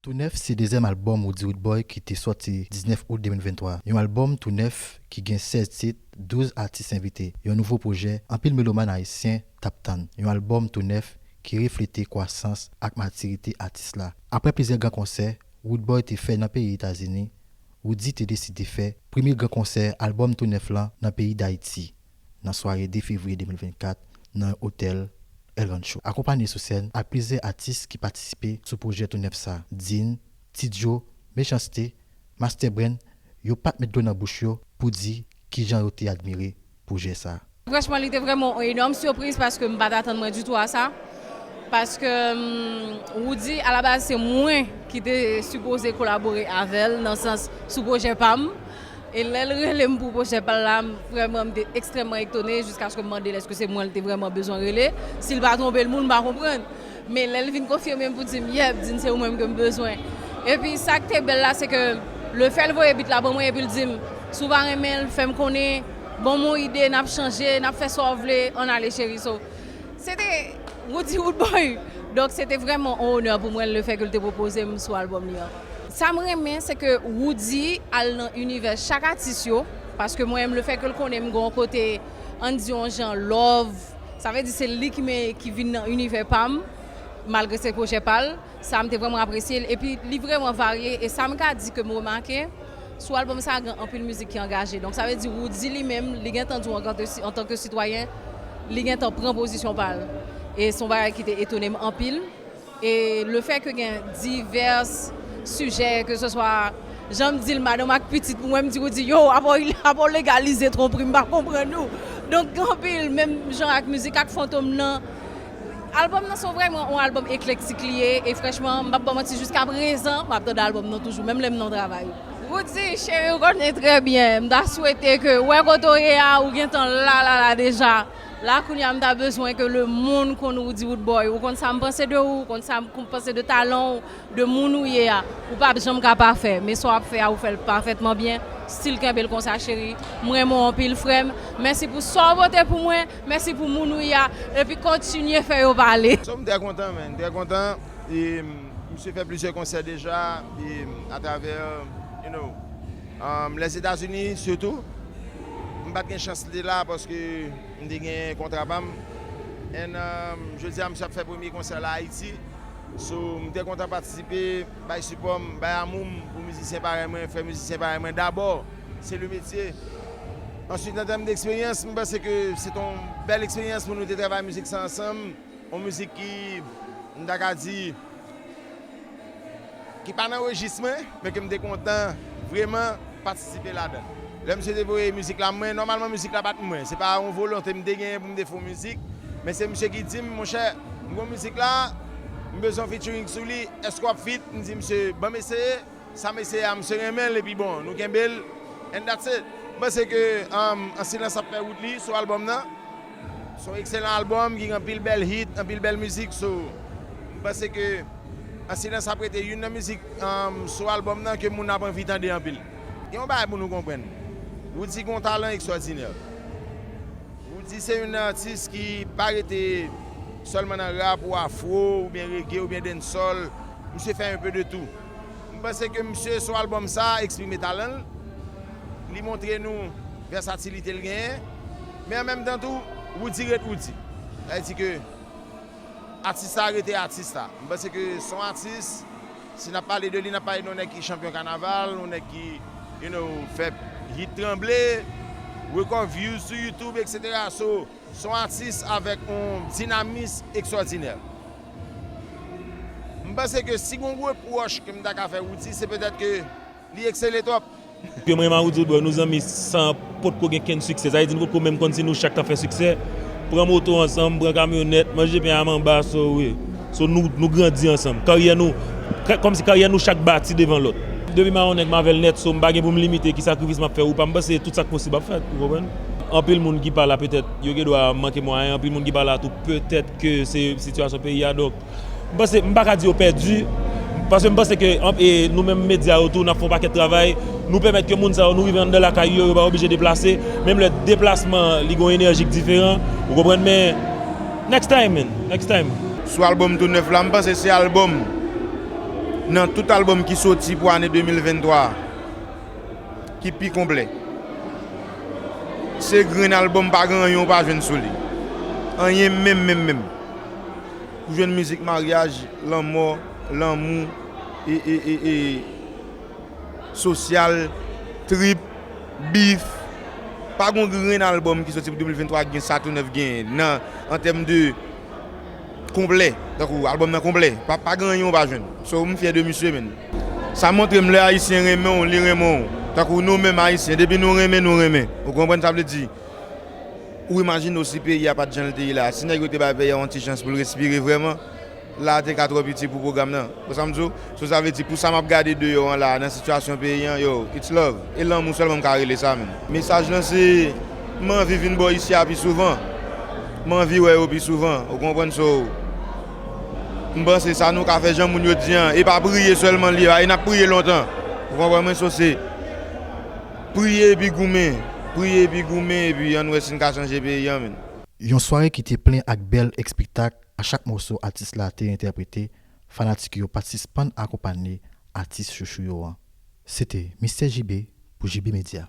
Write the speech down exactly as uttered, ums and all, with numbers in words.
Tou Nèf se dezyèm albòm Roody Roodboy ki te sòti diznèf out de mil venntwa. Yon albòm tou nèf ki gen sèz tit, douz atis envite. Yon nouvo pwojè anpil melomàn ayisyen t ap tann. Yon albòm tou nèf ki reflete kwasans ak matirite atis la. Apre plizyè gran konsè Roodboy te fè nan peyi Etazini, Roody te deside fè premye gran konsè albòm tou nèf lan nan peyi Dayiti, nan sware de fevriye de mil vennkat, nan otèl El Rancho. Akonpanye sou sèn ak plizyè atis ki patisipe sou pwojè tou nèf sa, Dean, Ti Djo, Mechanste, Master Brain, yo pa t met dlo nan bouch yo pou di kijan yo te admire pwojè sa. Franchman, li te vrèman yon enòm sipriz paske m pa t atann mwen ditou a sa. Paske, mm, Roody, alabaz, se mwen ki te sipoze kolabore avè l nan sans sou pwojè pa m. E lè l rele m pou pwojè pa l la, m, vrèman, m te ekstrèmman etone jiskaske m mande l èske se mwen l te vrèman bezwen rele. Si l pa twonpe l moun, m pa konprann. Men lè l vin konfime m pou di m, "Yep, Dean, se ou menm ke m bezwen." Epi sa k te bèl la, se ke lefè l voye beat la ban mwen epi l di m, "Si w pa renmen l, fè m konnen, ban m yon ide, n ap chanje, n ap fè sa w vle, ann ale cheri." So, se te Roody Roodboy. Donk, se te vrèman yon onè pou mwen lefè ke l te pwopoze m sou albòm li an. Sa m renmen, se ke Roody al nan inivè chak atis yo, paske mwen menm, lefè ke l konnen m gen yon kote, ann di yon jan, love, sa vle di se li ki men, ki vin nan inivè pa m, malgre se pwojè pa l. Sa, m te vrèman apresye l. Epi, li vrèman varye. E sa m ka di ke m remake, sou albòm sa a, gen anpil mizik ki angaje. Donk, sa vle di, Roody li menm, li gentan di w antanke si-, antanke sitwayen, li gentan pran pozisyon pa l. E se yon bagay ki te etone m anpil. E lefè ke gen divès sijè, ke se swa, jan m di l, madanm ak pitit, pou mwen, m di Roody, yo, apa w, apa w legalize twonpri, m pa konprann ou. Donk, gen anpil, menm jan ak mizik ak Fantom nan, albòm nan se vrèman yon albòm eklektik li ye, e franchman, m p ap ba w manti, jiska prezan, m ap tande albòm nan toujou, menm lè m nan travay. Roody, cheri, ou konnen trè byen, m ta swete ke, wè kote w ye a, ou gentan la, la, la deja. La, kounye a, m ta bezwen ke lemonn konn Roody Roodboy. Ou konn sa m panse de ou, ou konn sa m panse de talan w, de moun ou ye a. Ou p ap janm ka pafè, men sa w ap fè a, ou fè l pafètman byen. Still kenbe l konsa, cheri. M renmen w anpil, frè m. Mèsi pou sa w pote pou mwen. Mèsi pou moun ou ye a, epi kontinye fè yo pale. So, m trè kontan, man, trè kontan. E, m, misye fè plizyè konsè deja, e, atravè, you know, um, Lèzetazini sitou. M pa t gen chans li te la paske m te gen kontra pa m. And, um, jodi a, misye ap fè premye konsè la Ayiti. So, m trè kontan patisipe, bay sipò m, bay amou m pou mizisyen parèy mwen, frè mizisyen parèy mwen. Dabò, se le metye. Answit, an tèm de eksperyans, m panse ke se te yon bèl eksperyans pou nou te travay mizik sa ansanm. Yon mizik ki, m ta ka di, ki pa nan rejis mwen, men ke m te kontan vrèman patisipe ladan l. Lè misye te voye mizik la mwen, nòmalman mizik la pa t mwen. Se pa yon volonte m te genyen pou m te fè yon mizik, men se misye ki di m, monchè, m gon mizik la, m bezwen featuring sou li, èske w ap feat? M di misye, ban m eseye. Sa m eseye a, misye renmen l, epi bon, nou kenbe l, and that's it. M panse ke, um, An Silans ap fè wout li sou albòm nan. Se yon ekselan albòm ki gen anpil bèl hit, anpil bèl mizik, so, m panse ke An Silans ap rete youn nan mizik, um, sou albòm nan ke moun ap anvi tande anpil. Gen yon bagay pou nou konprann. Roody gen yon talan ekstwòdinè. Roody se youn nan atis ki pa rete sèlman nan rap ou afro oubyen reggae oubyen dancehall. Misye fè un peu de tout. M panse ke misye sou albòm sa eksprime talan l. Li montre nou vèsatilite l genyen. Men an menm tan tou, Roody ret Roody. Sa vle di ke atis la rete atis la. M panse ke se yon atis, si n ap pale de li, n ap pale de yon nèg ki chanpyon kanaval, yon nèg ki, you know, fè hit tranble, rekò views sou YouTube, et cetera. So, se yon atis avèk yon dinamis ekstwòdinè. M panse ke si gon repwòch ke m ta ka fè Roody, se petèt ke li eksele twòp. Ke mwen menm ak Roody Roodboy, nou zanmi san potko gen kenn siksè. Sa vle di nou potko menm konn si nou chak t ap fè siksè. Pran moto ansanm, pran kamyonèt, manje pen a manba, so wi. So nou, nou grandi ansanm. Karyè nou, ka-, kòmsi karyè nou chak bati devan lòt. Depi m a yon nèg, m avè l nèt, so m pa gen pou m limite ki sakrifis m ap fè ou pa. M panse tout sa k posib ap fèt, ou konprann? Anpil moun ki pa la, petèt, yo gen dwa manke mwayen, anpil moun ki pa la tou, petèt ke se sitiyasyon peyi a, donk, M panse, m pa ka di yo pèdi, paske m panse ke, an, e, nou menm medya yo tou, n ap fè yon pakèt travay, nou pèmèt ke moun sa yo, nou rive anndan lakay yo, yo pa oblije deplase, menm lè deplasman, li gen yon enèji k diferan, ou konprann, men next time, man, next time. Sou albòm tou nèf la, m panse se albòm Nan tout albòm ki soti pou ane de mil venntwa a, ki pi konplè, se grenn albòm, pa gen anyen ou pa jwenn sou li. Anyen menm, menm, menm. Ou jwenn mizik maryaj, lanmò, lanmou, e, e, e, e, sosyal, trip, bif. Pa gon grenn albòm ki soti pou de mil venntwa ki gen sa Tonèf genyen nan, an tèm de konplè. Tankou albòm nan konplè. Pa, pa gen anyen ou pa jwenn. So, m fyè de misye, menn. Sa montre m lè Ayisyen renmen w, li renmen w. Tankou nou menm Ayisyen, depi nou renmen, nou renmen. Ou konprann sa vle di? Ou imajine w si peyi a pa t jan l te ye la, si nèg yo te bay peyi a yon ti chans pou l respire vrèman, la a te ka twò piti pou pwogram nan. Ou sa m di w? So sa vle di pou sa m ap gade deyò an la, nan sitiyasyon peyi an, yo, it's love. E lanmou sèlman m ka rele sa, menn. Mesaj lan se, m anvi vin bò isi a pi souvan. M anvi wè yo pi souvan. Ou konprann? So, m panse sa nou ka fè jan moun yo di an, e pa priye sèlman li ye, e n ap priye lontan. Ou konprann mwen? So se priye epi goumen. Priye epi goumen, epi ann wè si n ka chanje peyi an, menn. Yon sware ki te plen ak bèl èspektak. A chak mòso atis la te entèprete, fanatik yo pa t sispann akonpanye atis chouchou yo an. Se te Mistè J B pou J B Media.